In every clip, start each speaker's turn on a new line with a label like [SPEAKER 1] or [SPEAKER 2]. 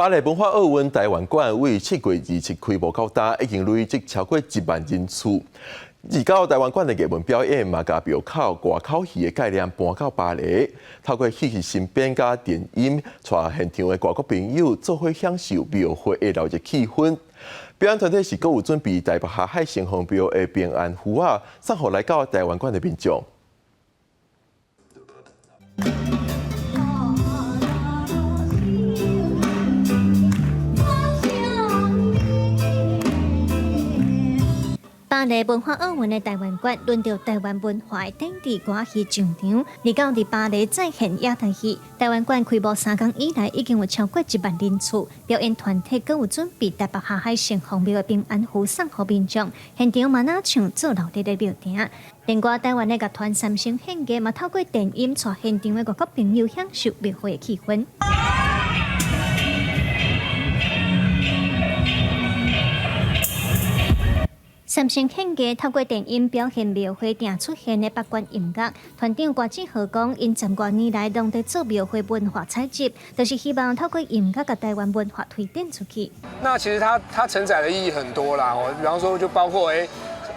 [SPEAKER 1] 巴黎文化奧運臺灣館為7月27開幕到今，已經累積超過1萬人次。而到臺灣館的藝文表演嘛，共廟口外口戲的概念搬到巴黎，透過戲劇新編佮電音，帶現場的外國朋友做伙享受廟會的鬧熱氣氛。表演團體是閣有準備台北霞海城隍廟的平安符仔，送予來到臺灣館的民眾。
[SPEAKER 2] 巴黎文化奧運的臺灣館，輪著臺灣文化的典禮歌戲上場。而到佇巴黎再現野台戲，臺灣館開幕3工以來，已經有超過1萬人次。表演團體閣有準備台北霞海城隍廟的平安符送予民眾，現場嘛若像做鬧熱的廟埕。另外，臺灣的樂團三星獻藝嘛，透過電音帶現場的外國朋友享受廟會的氣氛。三星獻藝透過電音表現廟會定出現的八關音樂。團長郭志豪講，𪜶十外年來攏佇做廟會文化採集，就是希望透過音樂共臺灣文化推展出去。
[SPEAKER 3] 那其實它承載的意義很多啦，哦，比方說就包括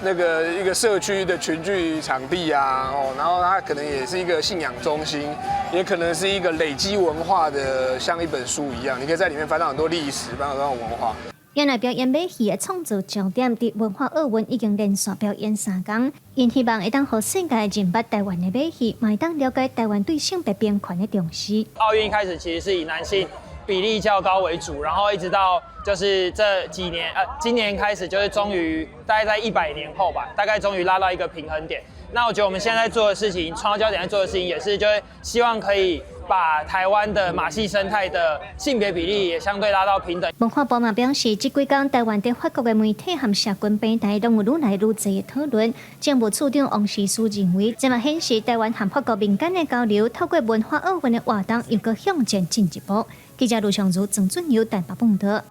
[SPEAKER 3] 那個一個社區的群聚場地啊，哦，然後它可能也是一個信仰中心，也可能是一個累積文化的，像一本書一樣，你可以在裡面翻到很多歷史，翻到很多文化。
[SPEAKER 2] 原來表演馬戲的創作焦點，佇文化奧運已經連續表演3工，𪜶希望會當予世界認捌臺灣的馬戲，嘛會當了解臺灣對性別平權的重視。
[SPEAKER 4] 奧運一開始其實是以男性比例較高為主，然後一直到就是這幾年，今年開始就是終於大概在100年後吧，大概終於拉到一個平衡點。那我覺得我們現在在做的事情，創造焦點在做的事情，也是就是希望可以把台灣的馬戲生態的性別比例也相對拉到平等。
[SPEAKER 2] 文化部嘛表示，這幾工臺灣佇法國的媒體和社群平台攏有愈來愈濟的討論。政務處長王時思認為，這嘛顯示臺灣和法國民間的交流，透過文化奧運的活動，又閣向前進一步。記者盧尚如、曾俊友台北報導。